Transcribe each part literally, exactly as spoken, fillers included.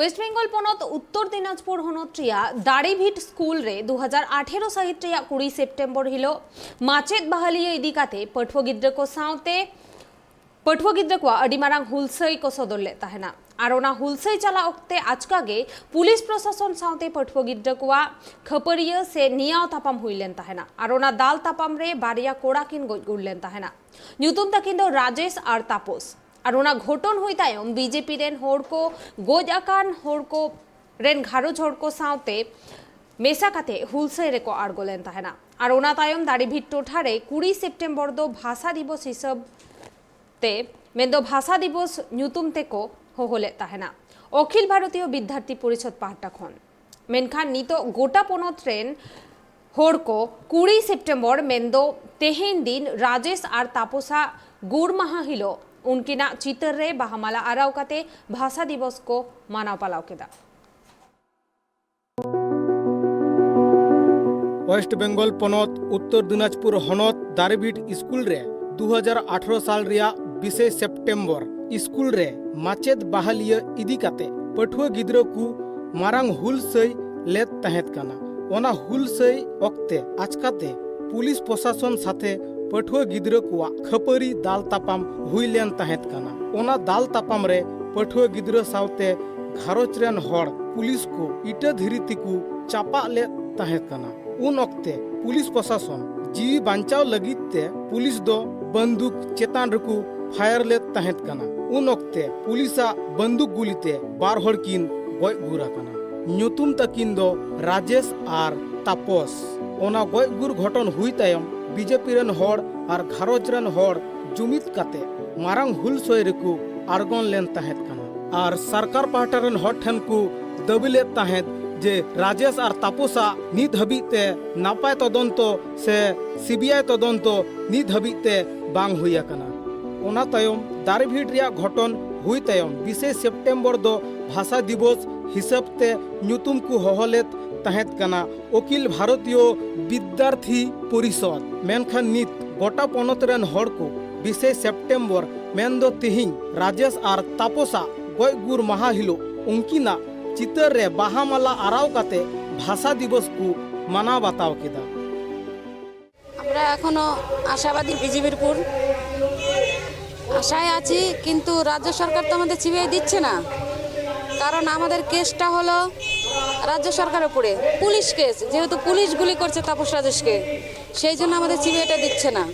West Bengal ᱯᱚᱱᱚᱛ ᱩᱛᱛᱚᱨ ᱫᱤᱱᱟᱡᱽᱯᱩᱨ ᱦᱚᱱᱚᱛ ᱨᱮᱭᱟᱜ ᱫᱟᱲᱮᱵᱷᱤᱴ ᱥᱠᱩᱞ ᱨᱮ ᱫᱩ ᱦᱟᱡᱟᱨ ᱟᱴᱷᱮᱨᱚ ᱥᱟᱹᱦᱤᱛ ᱨᱮᱭᱟᱜ ᱠᱩᱲᱤ ᱥᱮᱯᱴᱮᱢᱵᱚᱨ ᱦᱤᱞᱚᱜ ᱢᱟᱪᱮᱫ ᱵᱟᱦᱟᱞᱤᱭᱟᱹ ᱤᱫᱤ ᱠᱟᱛᱮ ᱯᱟᱹᱴᱷᱩᱣᱟᱹ ᱜᱤᱫᱽᱨᱟᱹ ᱠᱚ ᱥᱟᱶᱛᱮ ᱯᱟᱹᱴᱷᱩᱣᱟᱹ ᱜᱤᱫᱽᱨᱟᱹ ᱠᱚᱣᱟᱜ ᱟᱹᱰᱤ ᱢᱟᱨᱟᱝ ᱦᱩᱞᱥᱟᱹᱭ ᱠᱚ ᱥᱚᱫᱚᱨ ᱞᱮᱫ ᱛᱟᱦᱮᱱᱟ᱾ ᱟᱨ ᱚᱱᱟ ᱦᱩᱞᱥᱟᱹᱭ ᱪᱟᱞᱟᱣ ᱚᱠᱛᱮ ᱟᱪᱠᱟ ᱜᱮ ᱯᱩᱞᱤᱥ ᱯᱨᱚᱥᱟᱥᱚᱱ ᱥᱟᱶᱛᱮ ᱯᱟᱹᱴᱷᱩᱣᱟᱹ ᱜᱤᱫᱽᱨᱟᱹ ᱠᱚᱣᱟᱜ ᱠᱷᱟᱹᱯᱟᱹᱨᱤᱭᱟᱹ ᱥᱮ ᱱᱮᱭᱟᱣ ᱛᱟᱯᱟᱢ ᱦᱩᱭ ᱞᱮᱱ ᱛᱟᱦᱮᱱᱟ᱾ ᱟᱨ ᱚᱱᱟ ᱫᱟᱞ ᱛᱟᱯᱟᱢ ᱨᱮ ᱵᱟᱨᱭᱟ ᱠᱚᱲᱟ ᱠᱤᱱ ᱜᱚᱡ ᱜᱩᱨ ᱞᱮᱱ ᱛᱟᱦᱮᱱᱟ᱾ ᱧᱩᱛᱩᱢ ᱛᱟᱹᱠᱤᱱ ᱫᱚ ᱨᱟᱡᱮᱥ ᱟᱨ ᱛᱟᱯᱚᱥ᱾ ᱟᱨ ᱚᱱᱟ ᱜᱷᱚᱴᱚᱱ ᱦᱩᱭ ᱛᱟᱭᱚᱢ ᱵᱤᱡᱮᱯᱤ ᱨᱮᱱ ᱦᱚᱲ ᱠᱚ ᱜᱚᱡ ᱟᱠᱟᱱ ᱦᱚᱲ ᱠᱚ ᱨᱮᱱ ᱜᱷᱟᱨᱚᱸᱡᱽ ᱦᱚᱲ ᱠᱚ ᱥᱟᱶᱛᱮ ᱢᱮᱥᱟ ᱠᱟᱛᱮ ᱦᱩᱞᱥᱟᱹᱭ ᱨᱮᱠᱚ ᱟᱬᱜᱚ ᱞᱮᱱ ᱛᱟᱦᱮᱱᱟ᱾ ᱟᱨ ᱚᱱᱟ ᱛᱟᱭᱚᱢ ᱫᱟᱲᱮᱵᱷᱤᱴ ᱴᱚᱴᱷᱟ ᱨᱮ ᱠᱩᱲᱤ ᱥᱮᱯᱴᱮᱢᱵᱚᱨ ᱫᱚ ᱵᱷᱟᱥᱟ ᱫᱤᱵᱚᱥ ᱦᱤᱥᱟᱹᱵ ᱛᱮ, ᱢᱮᱱᱫᱚ ᱵᱷᱟᱥᱟ ᱫᱤᱵᱚᱥ ᱧᱩᱛᱩᱢ ᱛᱮᱠᱚ ᱦᱚᱦᱚ ᱞᱮᱫ ᱛᱟᱦᱮᱱᱟ ᱚᱠᱷᱤᱞ ᱵᱷᱟᱨᱚᱛᱤᱭᱚ ᱵᱤᱫᱽᱫᱟᱨᱛᱷᱤ ᱯᱚᱨᱤᱥᱚᱫᱽ ᱯᱟᱦᱴᱟ ᱠᱷᱚᱱ᱾ ᱢᱮᱱᱠᱷᱟᱱ ᱱᱤᱛᱚᱜ ᱜᱚᱴᱟ ᱯᱚᱱᱚᱛ ᱨᱮᱱ ᱦᱚᱲ ᱠᱚ ᱠᱩᱲᱤ ᱥᱮᱯᱴᱮᱢᱵᱚᱨ, ᱢᱮᱱᱫᱚ ᱛᱮᱦᱮᱧ ᱫᱤᱱ ᱨᱟᱡᱮᱥ ᱟᱨ ᱛᱟᱯᱚᱥᱟᱜ ᱜᱩᱨ ᱢᱟᱦᱟ ᱦᱤᱞᱳᱜ ᱩᱱᱠᱤᱱᱟᱜ ᱪᱤᱛᱟᱹᱨ ᱨᱮ ᱵᱟᱦᱟ ᱢᱟᱞᱟ ᱟᱨᱟᱣ ᱠᱟᱛᱮ ᱵᱷᱟᱥᱟ ᱫᱤᱵᱚᱥ ᱠᱚ ᱢᱟᱱᱟᱣ ᱯᱟᱞᱟᱣ ᱠᱮᱫᱟ᱾ ᱳᱭᱮᱥᱴ ᱵᱮᱝᱜᱚᱞ ᱯᱚᱱᱚᱛ ᱩᱛᱛᱚᱨ ᱫᱤᱱᱟᱡᱽᱯᱩᱨ ᱦᱚᱱᱚᱛ ᱫᱟᱨᱮᱵᱤᱴ ᱥᱠᱩᱞ ᱨᱮ ᱫᱩ ᱦᱟᱡᱟᱨ ᱟᱴᱷᱨᱚ ᱥᱟᱞ ᱨᱮᱭᱟᱜ ᱵᱤᱥᱮ ᱥᱮᱯᱴᱮᱢᱵᱚᱨ ᱥᱠᱩᱞ ᱨᱮ ᱢᱟᱪᱮᱫ ᱵᱟᱦᱟᱞᱤᱭᱟᱹ ᱤᱫᱤ ᱠᱟᱛᱮ ᱯᱟᱹᱴᱷᱩᱣᱟᱹ ᱜᱤᱫᱽᱨᱟᱹ ᱠᱚ ᱢᱟᱨᱟᱝ ᱦᱩᱞᱥᱟᱹᱭ ᱞᱮᱫ ᱛᱟᱦᱮᱸᱫ ᱠᱟᱱᱟ᱾ ᱚᱱᱟ ᱦᱩᱞᱥᱟᱹᱭ ᱚᱠᱛᱮ ᱟᱪᱠᱟᱛᱮ ᱯᱩᱞᱤᱥ ᱯᱨᱚᱥᱟᱥᱚᱱ ᱥᱟᱛᱷᱮ ᱯᱟᱹᱴᱷᱩᱣᱟᱹ ᱜᱤᱫᱽᱨᱟᱹ ᱠᱚᱣᱟᱜ ᱠᱷᱟᱹᱯᱟᱹᱨᱤ ᱫᱟᱞ ᱛᱟᱯᱟᱢ ᱦᱩᱭ ᱞᱮᱱ ᱛᱟᱦᱮᱸᱫ ᱠᱟᱱᱟ᱾ ᱚᱱᱟ ᱫᱟᱞ ᱛᱟᱯᱟᱢ ᱨᱮ ᱯᱟᱹᱴᱷᱩᱣᱟᱹ ᱜᱤᱫᱽᱨᱟᱹ ᱥᱟᱶᱛᱮ ᱜᱷᱟᱨᱚᱸᱡᱽ ᱨᱮᱱ ᱦᱚᱲ ᱯᱩᱞᱤᱥ ᱠᱚ ᱤᱴᱟᱹ ᱫᱷᱤᱨᱤ ᱛᱮᱠᱚ ᱪᱟᱯᱟᱫ ᱞᱮᱫ ᱛᱟᱦᱮᱸ ᱠᱟᱱᱟ᱾ ᱩᱱ ᱚᱠᱛᱮ ᱯᱩᱞᱤᱥ ᱯᱨᱚᱥᱟᱥᱚᱱ ᱡᱤᱣᱤ ᱵᱟᱧᱪᱟᱣ ᱞᱟᱹᱜᱤᱫ ᱛᱮ ᱯᱩᱞᱤᱥ ᱫᱚ ᱵᱟᱱᱫᱩᱠ ᱪᱮᱛᱟᱱ ᱨᱮᱠᱚ ᱯᱷᱟᱭᱟᱨ ᱞᱮᱫ ᱛᱟᱦᱮᱸᱫ ᱠᱟᱱᱟ᱾ ᱩᱱ ᱚᱠᱛᱮ ᱯᱩᱞᱤᱥᱟᱜ ᱵᱟᱱᱫᱩᱠ ᱜᱩᱞᱤ ᱛᱮ ᱵᱟᱨ ᱦᱚᱲ ᱠᱤᱱ ᱜᱚᱡ ᱜᱩᱨ ᱟᱠᱟᱱᱟ᱾ ᱧᱩᱛᱩᱢ ᱛᱟᱹᱠᱤᱱ ᱫᱚ ᱨᱟᱡᱮᱥ ᱟᱨ ᱛᱟᱯᱚᱥ᱾ ᱚᱱᱟ ᱜᱚᱡ ᱜᱩᱨ ᱜᱷᱚᱴᱚᱱ ᱦᱩᱭ ᱛᱟᱭᱚᱢ ᱵᱤᱡᱮᱯᱤ ᱨᱮᱱ ᱦᱚᱲ ᱟᱨ ᱜᱷᱟᱨᱚᱸᱡᱽ ᱨᱮᱱ ᱦᱚᱲ ᱡᱩᱢᱤᱫ ᱠᱟᱛᱮ ᱢᱟᱨᱟᱝ ᱦᱩᱞᱥᱟᱹᱭ ᱨᱮᱠᱚ ᱟᱬᱜᱚᱱ ᱞᱮᱱ ᱛᱟᱦᱮᱸᱫ ᱠᱟᱱᱟ᱾ ᱟᱨ ᱥᱚᱨᱠᱟᱨ ᱯᱟᱦᱴᱟ ᱨᱮᱱ ᱦᱚᱲ ᱴᱷᱮᱱ ᱠᱚ ᱫᱟᱹᱵᱤ ᱞᱮᱫ ᱛᱟᱦᱮᱸᱫ ᱡᱮ ᱨᱟᱡᱮᱥ ᱟᱨ ᱛᱟᱯᱚᱥᱟᱜ ᱱᱤᱛ ᱦᱟᱹᱵᱤᱡ ᱛᱮ ᱱᱟᱯᱟᱭ ᱛᱚᱫᱚᱱᱛᱚ ᱥᱮ ᱥᱤᱵᱤᱟᱭ ᱛᱚᱫᱚᱱᱛᱚ ᱱᱤᱛ ᱦᱟᱹᱵᱤᱡ ᱛᱮ ᱵᱟᱝ ᱦᱩᱭ ᱟᱠᱟᱱᱟ᱾ ᱚᱱᱟ ᱛᱟᱭᱚᱢ ᱫᱟᱨᱮᱵᱷᱤᱲ ᱨᱮᱭᱟᱜ ᱜᱷᱚᱴᱚᱱ ᱦᱩᱭ ᱛᱟᱭᱚᱢ ᱵᱤᱥᱮ ᱥᱮᱯᱴᱮᱢᱵᱚᱨ ᱫᱚ ᱵᱷᱟᱥᱟ ᱫᱤᱵᱚᱥ ᱦᱤᱥᱟᱹᱵ ᱛᱮ ᱧᱩᱛᱩᱢ ᱠᱚ ᱦᱚᱦᱚ ᱞᱮᱫ ᱛᱟᱦᱮᱸᱫ ᱠᱟᱱᱟ ᱚᱠᱷᱤᱞ ᱵᱷᱟᱨᱚᱛᱤᱭᱚ ᱵᱤᱫᱽᱫᱟᱨᱛᱷᱤ ᱯᱚᱨᱤᱥᱚᱫᱽ᱾ ᱢᱮᱱᱠᱷᱟᱱ ᱱᱤᱛ ᱜᱚᱴᱟ ᱯᱚᱱᱚᱛ ᱨᱮᱱ ᱦᱚᱲ ᱠᱚ ᱵᱤᱥᱮ ᱥᱮᱯᱴᱮᱢᱵᱚᱨ, ᱢᱮᱱᱫᱚ ᱛᱮᱦᱮᱧ ᱨᱟᱡᱮᱥ ᱟᱨ ᱛᱟᱯᱚᱥᱟᱜ ᱜᱚᱡ ᱜᱩᱨ ᱢᱟᱦᱟ ᱦᱤᱞᱳᱜ ᱩᱱᱠᱤᱱᱟᱜ ᱪᱤᱛᱟᱹᱨ ᱨᱮ ᱵᱟᱦᱟ ᱢᱟᱞᱟ ᱟᱨᱟᱣ ᱠᱟᱛᱮ ᱵᱷᱟᱥᱟ ᱫᱤᱵᱚᱥ ᱠᱚ ᱢᱟᱱᱟᱣ ᱵᱟᱛᱟᱣ ᱠᱮᱫᱟ᱾ আমরা এখনো আশাবাদী বিজেপির উপর। আশায় আছি, কিন্তু রাজ্য সরকার তো আমাদের সিবিআই দিচ্ছে না। কারণ আমাদের কেসটা হলো রাজ্য সরকারের উপরে, পুলিশ কেস, যেহেতু পুলিশ গুলি করছে তাপস রাজেশকে, সেই জন্য আমাদের সিবিআইটা দিচ্ছে না।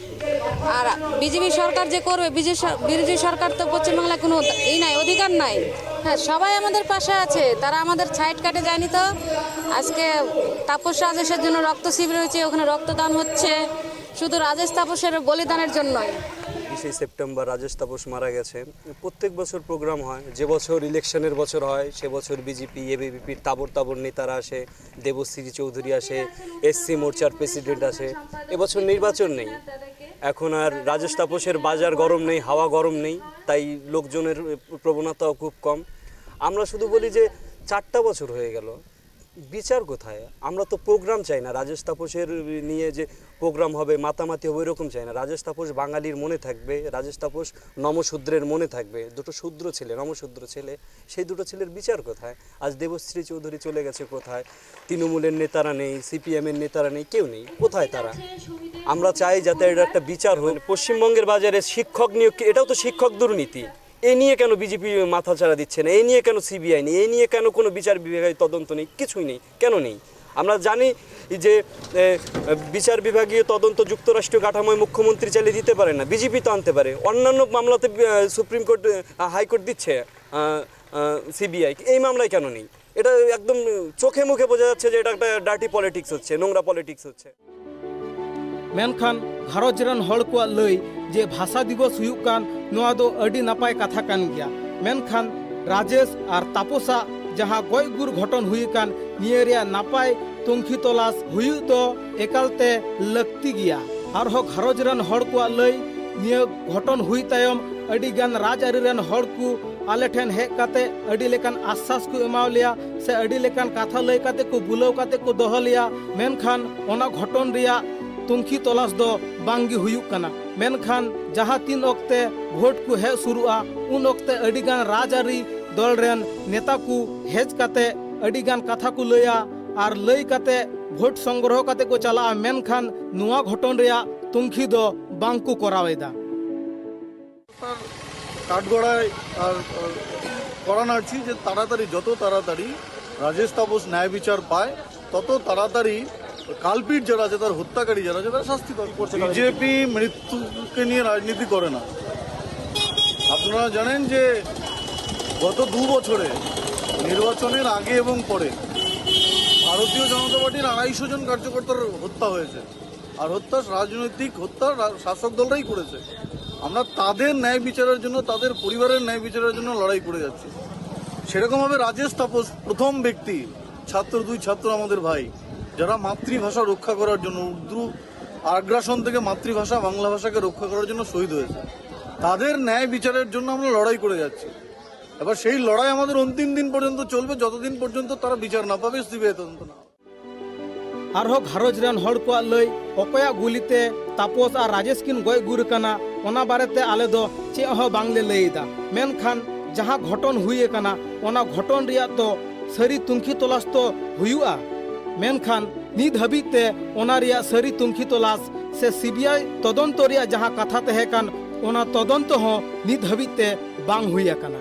আর বিজেপি সরকার যে করবে, বিজেপি সর- বিরোধী সরকার তো পশ্চিমবাংলায় কোনো ই নাই, অধিকার নাই। হ্যাঁ, সবাই আমাদের পাশে আছে, তারা আমাদের সাইড কাটে যায়নি তো। আজকে তাপস রাজেশের জন্য রক্ত শিবির হয়েছে, ওখানে রক্তদান হচ্ছে শুধু রাজেশ তাপসের বলিদানের জন্যই। বিশে সেপ্টেম্বর রাজেশ তাপস মারা গেছে। প্রত্যেক বছর প্রোগ্রাম হয়, যে বছর ইলেকশনের বছর হয় সে বছর বিজেপি, এবিভিপির তাবর তাবর নেতারা আসে, দেবশ্রী চৌধুরী আসে, এসসি মোর্চার প্রেসিডেন্ট আসে। এবছর নির্বাচন নেই, এখন আর রাজেশ তাপসের বাজার গরম নেই, হাওয়া গরম নেই, তাই লোকজনের প্রবণতাও খুব কম। আমরা শুধু বলি যে চারটা বছর হয়ে গেল, বিচার কোথায়? আমরা তো প্রোগ্রাম চাই না, রাজেশ তাপসের নিয়ে যে প্রোগ্রাম হবে, মাতামাতি হবে, এরকম চাই না। রাজেশ তাপস বাঙালির মনে থাকবে, রাজেশ তাপস নমশূদ্রের মনে থাকবে। দুটো শূদ্র ছেলে, নমশূদ্র ছেলে, সেই দুটো ছেলের বিচার কোথায়? আজ দেবশ্রী চৌধুরী চলে গেছে কোথায়? তৃণমূলের নেতারা নেই, সিপিএম এর নেতারা নেই, কেউ নেই, কোথায় তারা? আমরা চাই যাতে এটা একটা বিচার হয়। পশ্চিমবঙ্গের বাজারে শিক্ষক নিয়োগ কি, এটাও তো শিক্ষক দুর্নীতি। এ নিয়ে কেন বিজেপি মাথাচাড়া দিচ্ছে না? এ নিয়ে কেন সিবিআই নেই? এ নিয়ে কেন কোনো বিচার বিভাগীয় তদন্ত নেই? কিছুই নেই। কেন নেই? আমরা জানি যে এ, বিচার বিভাগীয় তদন্ত যুক্তরাষ্ট্রীয় কাঠামোয় মুখ্যমন্ত্রী চাইলে দিতে পারে না, বিজেপি তো আনতে পারে। অন্যান্য মামলাতে সুপ্রিম কোর্ট, হাইকোর্ট দিচ্ছে সিবিআই, এই মামলায় কেন নেই? এটা একদম চোখে মুখে বোঝা যাচ্ছে যে এটা একটা ডার্টি পলিটিক্স হচ্ছে, নোংরা পলিটিক্স হচ্ছে। ᱢᱮᱱᱠᱷᱟᱱ ᱜᱷᱟᱨᱚᱸᱡᱽ ᱨᱮᱱ ᱦᱚᱲ ᱠᱚᱣᱟᱜ ᱞᱟᱹᱭ ᱡᱮ ᱵᱷᱟᱥᱟ ᱫᱤᱵᱚᱥ ᱦᱩᱭᱩᱜ ᱠᱟᱱ, ᱱᱚᱣᱟ ᱫᱚ ᱟᱹᱰᱤ ᱱᱟᱯᱟᱭ ᱠᱟᱛᱷᱟ ᱠᱟᱱ ᱜᱮᱭᱟ᱾ ᱢᱮᱱᱠᱷᱟᱱ ᱨᱟᱡᱮᱥ ᱟᱨ ᱛᱟᱯᱚᱥᱟᱜ ᱡᱟᱦᱟᱸ ᱜᱚᱡ ᱜᱩᱨ ᱜᱷᱚᱴᱚᱱ ᱦᱩᱭ ᱟᱠᱟᱱ, ᱱᱤᱭᱟᱹ ᱨᱮᱭᱟᱜ ᱱᱟᱯᱟᱭ ᱛᱩᱱᱠᱷᱤ ᱛᱚᱞᱟᱥ ᱦᱩᱭᱩᱜ ᱫᱚ ᱮᱠᱟᱞᱛᱮ ᱞᱟᱹᱠᱛᱤ ᱜᱮᱭᱟ᱾ ᱟᱨᱦᱚᱸ ᱜᱷᱟᱨᱚᱸᱡᱽ ᱨᱮᱱ ᱦᱚᱲ ᱠᱚᱣᱟᱜ ᱞᱟᱹᱭ, ᱱᱤᱭᱟᱹ ᱜᱷᱚᱴᱚᱱ ᱦᱩᱭ ᱛᱟᱭᱚᱢ ᱟᱹᱰᱤ ᱜᱟᱱ ᱨᱟᱡᱽᱟᱹᱨᱤ ᱨᱮᱱ ᱦᱚᱲ ᱠᱚ ᱟᱞᱮ ᱴᱷᱮᱱ ᱦᱮᱡ ᱠᱟᱛᱮ ᱟᱹᱰᱤ ᱞᱮᱠᱟᱱ ᱟᱥᱥᱟᱥ ᱠᱚ ᱮᱢᱟᱣ ᱞᱮᱭᱟ ᱥᱮ ᱟᱹᱰᱤ ᱞᱮᱠᱟᱱ ᱠᱟᱛᱷᱟ ᱞᱟᱹᱭ ᱠᱟᱛᱮ ᱠᱚ ᱵᱩᱞᱟᱹᱣ ᱠᱟᱛᱮ ᱠᱚ ᱫᱚᱦᱚ ᱞᱮᱭᱟ᱾ ᱢᱮᱱᱠᱷᱟᱱ ᱚᱱᱟ ᱜᱷᱚᱴᱚᱱ ᱨᱮᱭᱟᱜ ᱛᱩᱱᱠᱷᱤ ᱛᱚᱞᱟᱥ ᱫᱚ ᱵᱟᱝ ᱜᱮ ᱦᱩᱭᱩᱜ ᱠᱟᱱᱟ᱾ ᱢᱮᱱᱠᱷᱟᱱ ᱡᱟᱦᱟᱸ ᱛᱤᱱ ᱚᱠᱛᱮ ᱵᱷᱳᱴ ᱠᱚ ᱦᱮᱡ ᱥᱩᱨᱩᱜᱼᱟ, ᱩᱱ ᱚᱠᱛᱮ ᱟᱹᱰᱤ ᱜᱟᱱ ᱨᱟᱡᱽᱟᱹᱨᱤ ᱫᱚᱞ ᱨᱮᱱ ᱱᱮᱛᱟ ᱠᱚ ᱦᱮᱡ ᱠᱟᱛᱮ ᱟᱹᱰᱤ ᱜᱟᱱ ᱠᱟᱛᱷᱟ ᱠᱚ ᱞᱟᱹᱭᱟ ᱟᱨ ᱞᱟᱹᱭ ᱠᱟᱛᱮ ᱵᱷᱳᱴ ᱥᱚᱝᱜᱨᱚᱦᱚ ᱠᱟᱛᱮ ᱠᱚ ᱪᱟᱞᱟᱜᱼᱟ, ᱢᱮᱱᱠᱷᱟᱱ ᱱᱚᱣᱟ ᱜᱷᱚᱴᱚᱱ ᱨᱮᱭᱟᱜ ᱛᱩᱱᱠᱷᱤ ᱫᱚ ᱵᱟᱝ ᱠᱚ ᱠᱚᱨᱟᱣ ᱮᱫᱟ᱾ কাঠগড়ায় আর কড়া নাড়ছি যে তাড়াতাড়ি, যত তাড়াতাড়ি রাজেশ তাপস ন্যায় বিচার পায়, তত তাড়াতাড়ি কালপিট যারা আছে, তার হত্যাকারী যারা আছে, তারা শাস্তি পাবে। বিজেপি মৃত্যুকে নিয়ে রাজনীতি করে না। আপনারা জানেন যে গত দু বছরে, নির্বাচনের আগে এবং পরে, ভারতীয় জনতা পার্টির আড়াইশো জন কার্যকর্তার হত্যা হয়েছে। আর হত্যা, রাজনৈতিক হত্যা রা- শাসক দলরাই করেছে। আমরা তাদের ন্যায় বিচারের জন্য, তাদের পরিবারের ন্যায় বিচারের জন্য লড়াই করে যাচ্ছি। সেরকমভাবে রাজেশ তাপস প্রথম ব্যক্তি, ছাত্র, দুই ছাত্র আমাদের ভাই, যারা মাতৃভাষা রক্ষা করার জন্য, উর্দু আগ্রাসন থেকে মাতৃভাষা বাংলা ভাষাকে রক্ষা করার জন্য শহীদ হয়েছে, তাদের ন্যায় বিচারের জন্য আমরা লড়াই করে যাচ্ছি। এবার সেই লড়াই আমাদের অন্তিম দিন পর্যন্ত চলবে, যতদিন পর্যন্ত তারা বিচার না পাবে, সিবিআই তদন্ত না হবে। ᱟᱨᱦᱚᱸ ᱜᱷᱟᱨᱚᱸᱡᱽ ᱨᱮᱱ ᱦᱚᱲ ᱠᱚᱣᱟᱜ ᱞᱟᱹᱭ, ᱚᱠᱚᱭᱟᱜ ᱜᱩᱞᱤ ᱛᱮ ᱛᱟᱯᱚᱥ ᱟᱨ ᱨᱟᱡᱮᱥ ᱠᱤᱱ ᱜᱚᱡ ᱜᱩᱨ ᱟᱠᱟᱱᱟ, ᱚᱱᱟ ᱵᱟᱨᱮᱛᱮ ᱟᱞᱮ ᱫᱚ ᱪᱮᱫ ᱦᱚᱸ ᱵᱟᱝᱞᱮ ᱞᱟᱹᱭ ᱮᱫᱟ᱾ ᱢᱮᱱᱠᱷᱟᱱ ᱡᱟᱦᱟᱸ ᱜᱷᱚᱴᱚᱱ ᱦᱩᱭ ᱟᱠᱟᱱᱟ, ᱚᱱᱟ ᱜᱷᱚᱴᱚᱱ ᱨᱮᱭᱟᱜ ᱛᱚ ᱥᱟᱹᱨᱤ ᱛᱩᱱᱠᱷᱤ ᱛᱚᱞᱟᱥ ᱛᱚ ᱦᱩᱭᱩᱜᱼᱟ᱾ ᱢᱮᱱᱠᱷᱟᱱ ᱱᱤᱛ ᱦᱟᱹᱵᱤᱡ ᱛᱮ ᱚᱱᱟ ᱨᱮᱭᱟᱜ ᱥᱟᱹᱨᱤ ᱛᱩᱱᱠᱷᱤ ᱛᱚᱞᱟᱥ ᱥᱮ ᱥᱤᱵᱤᱟᱭ ᱛᱚᱫᱚᱱᱛᱚ ᱨᱮᱭᱟᱜ ᱡᱟᱦᱟᱸ ᱠᱟᱛᱷᱟ ᱛᱟᱦᱮᱸ ᱠᱟᱱ, ᱚᱱᱟ ᱛᱚᱫᱚᱱᱛᱚ ᱦᱚᱸ ᱱᱤᱛ ᱦᱟᱹᱵᱤᱡ ᱛᱮ ᱵᱟᱝ ᱦᱩᱭ ᱟᱠᱟᱱᱟ᱾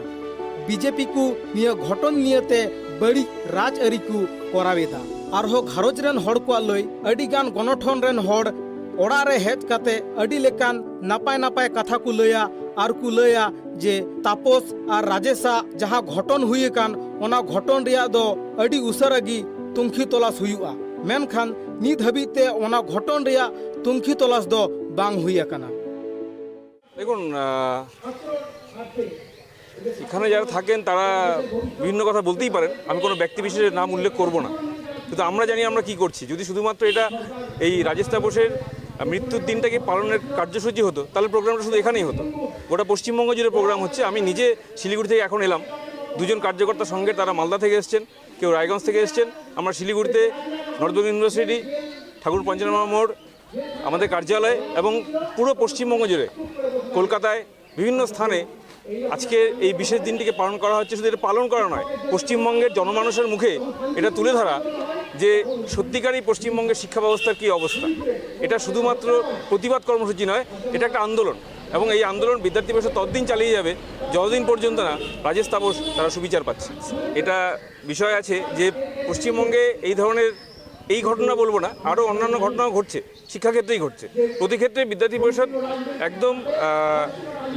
ᱵᱤᱡᱮᱯᱤ ᱠᱚ ᱱᱤᱭᱟᱹ ᱜᱷᱚᱴᱚᱱ ᱱᱤᱭᱟᱹᱛᱮ ᱵᱟᱹᱲᱤᱡ ᱨᱟᱡᱽ ᱟᱹᱨᱤ ᱠᱚ ᱠᱚᱨᱟᱣ ᱮᱫᱟ᱾ ᱟᱨᱦᱚᱸ ᱜᱷᱟᱨᱚᱸᱡᱽ ᱨᱮᱱ ᱦᱚᱲ ᱠᱚᱣᱟᱜ ᱞᱟᱹᱭ, ᱟᱹᱰᱤ ᱜᱟᱱ ᱜᱚᱱᱚᱴᱷᱚᱱ ᱨᱮᱱ ᱦᱚᱲ ᱚᱲᱟᱜ ᱨᱮ ᱦᱮᱡ ᱠᱟᱛᱮ ᱟᱹᱰᱤ ᱞᱮᱠᱟᱱ ᱱᱟᱯᱟᱭ ᱱᱟᱯᱟᱭ ᱠᱟᱛᱷᱟ ᱠᱚ ᱞᱟᱹᱭᱟ ᱟᱨ ᱠᱚ ᱞᱟᱹᱭᱟ ᱡᱮ ᱛᱟᱯᱚᱥ ᱟᱨ ᱨᱟᱡᱮᱥᱟᱜ ᱡᱟᱦᱟᱸ ᱜᱷᱚᱴᱚᱱ ᱦᱩᱭ ᱟᱠᱟᱱ, ᱚᱱᱟ ᱜᱷᱚᱴᱚᱱ ᱨᱮᱭᱟᱜ ᱫᱚ ᱟᱹᱰᱤ ᱩᱥᱟᱹᱨᱟ ᱜᱮ ᱛᱩᱱᱠᱷᱤ ᱛᱚᱞᱟᱥ ᱦᱩᱭᱩᱜᱼᱟ᱾ ᱢᱮᱱᱠᱷᱟᱱ ᱱᱤᱛ ᱦᱟᱹᱵᱤᱡ ᱛᱮ ᱚᱱᱟ ᱜᱷᱚᱴᱚᱱ ᱨᱮᱭᱟᱜ ᱛᱩᱱᱠᱷᱤ ᱛᱚᱞᱟᱥ ᱫᱚ ᱵᱟᱝ ᱦᱩᱭ ᱟᱠᱟᱱᱟ᱾ দেখুন, আহ, এখানে যারা থাকেন তারা বিভিন্ন কথা বলতেই পারেন, আমি কোনো ব্যক্তি বিশেষের নাম উল্লেখ করব না। কিন্তু আমরা জানি আমরা কি করছি। যদি শুধুমাত্র এটা এই রাজেশ তাপসের মৃত্যুর দিনটাকে পালনের কার্যসূচি হতো, তাহলে প্রোগ্রামটা শুধু এখানেই হতো। গোটা পশ্চিমবঙ্গ জুড়ে প্রোগ্রাম হচ্ছে। আমি নিজে শিলিগুড়ি থেকে এখন এলাম, দুজন কার্যকর্তা সঙ্গে, তারা মালদা থেকে এসছেন, কেউ রায়গঞ্জ থেকে এসছেন। আমরা শিলিগুড়িতে নর্থ বেঙ্গল ইউনিভার্সিটি, ঠাকুর পঞ্চানন মোড়, আমাদের কার্যালয় এবং পুরো পশ্চিমবঙ্গ জুড়ে কলকাতায় বিভিন্ন স্থানে আজকে এই বিশেষ দিনটিকে পালন করা হচ্ছে, শুধু এটা পালন করা নয়, পশ্চিমবঙ্গের জনমানুষের মুখে এটা তুলে ধরা যে সত্যিকারই পশ্চিমবঙ্গের শিক্ষা ব্যবস্থার কী অবস্থা। এটা শুধুমাত্র প্রতিবাদ কর্মসূচি নয়, এটা একটা আন্দোলন। এবং এই আন্দোলন বিদ্যার্থী পরিষদ ততদিন চালিয়ে যাবে, যতদিন পর্যন্ত না রাজেশ তাপস তারা সুবিচার পাচ্ছে। এটা বিষয় আছে যে পশ্চিমবঙ্গে এই ধরনের, এই ঘটনা বলবো না, আরও অন্যান্য ঘটনাও ঘটছে, শিক্ষাক্ষেত্রেই ঘটছে। প্রতি ক্ষেত্রে বিদ্যার্থী পরিষদ একদম আহ,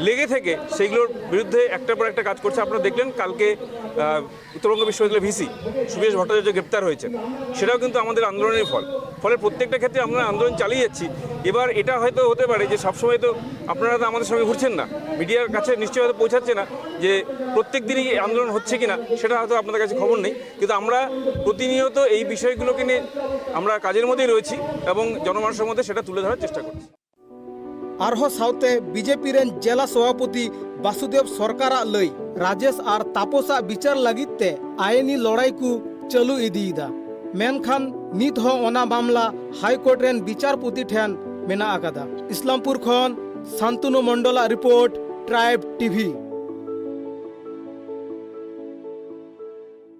লেগে থেকে সেইগুলোর বিরুদ্ধে একটার পর একটা কাজ করছে। আপনারা দেখলেন কালকে আহ, উত্তরবঙ্গ বিশ্ববিদ্যালয়ের ভিসি সুবেশ ভট্টাচার্য গ্রেপ্তার হয়েছেন, সেটাও কিন্তু আমাদের আন্দোলনের ফল। ফলে প্রত্যেকটা ক্ষেত্রে আমরা আন্দোলন চালিয়ে যাচ্ছি। এবার এটা হয়তো হতে পারে যে সবসময় তো আপনারা তো আমাদের সঙ্গে ঘুরছেন না, মিডিয়ার কাছে নিশ্চয়ই হয়তো পৌঁছাচ্ছে না যে প্রত্যেক দিনই আন্দোলন হচ্ছে কিনা, সেটা হয়তো আপনাদের কাছে খবর নেই। কিন্তু আমরা প্রতিনিয়ত এই বিষয়গুলোকে নিয়ে আমরা কাজের মধ্যেই রয়েছি এবং জনমানুষের মধ্যে সেটা তুলে ধরার চেষ্টা করছি। ᱟᱨᱦᱚᱸ ᱥᱟᱶᱛᱮ ᱵᱤᱡᱮᱯᱤ ᱨᱮᱱ ᱡᱮᱞᱟ ᱥᱚᱵᱷᱟᱯᱚᱛᱤ ᱵᱟᱥᱩᱫᱮᱵ ᱥᱚᱨᱠᱟᱨᱟᱜ ᱞᱟᱹᱭ, ᱨᱟᱡᱮᱥ ᱟᱨ ᱛᱟᱯᱚᱥᱟᱜ ᱵᱤᱪᱟᱹᱨ ᱞᱟᱹᱜᱤᱫ ᱛᱮ ᱟᱭᱤᱱᱤ ᱞᱚᱲᱟᱭ ᱠᱚ ᱪᱟᱹᱞᱩ ᱤᱫᱤᱭᱮᱫᱟ᱾ ᱢᱮᱱᱠᱷᱟᱱ ᱱᱤᱛ ᱦᱚᱸ ᱚᱱᱟ ᱢᱟᱢᱞᱟ ᱦᱟᱭᱠᱳᱨᱴ ᱨᱮᱱ ᱵᱤᱪᱟᱨᱯᱚᱛᱤ ᱴᱷᱮᱱ ᱢᱮᱱᱟᱜ ᱟᱠᱟᱫᱟ᱾ ᱤᱥᱞᱟᱢᱯᱩᱨ ᱠᱷᱚᱱ ᱥᱟᱱᱛᱩᱱᱩ ᱢᱚᱱᱰᱚᱞᱟᱜ ᱨᱤᱯᱳᱨᱴ, ᱴᱨᱟᱭᱤᱵᱽ ᱴᱤᱵᱷᱤ᱾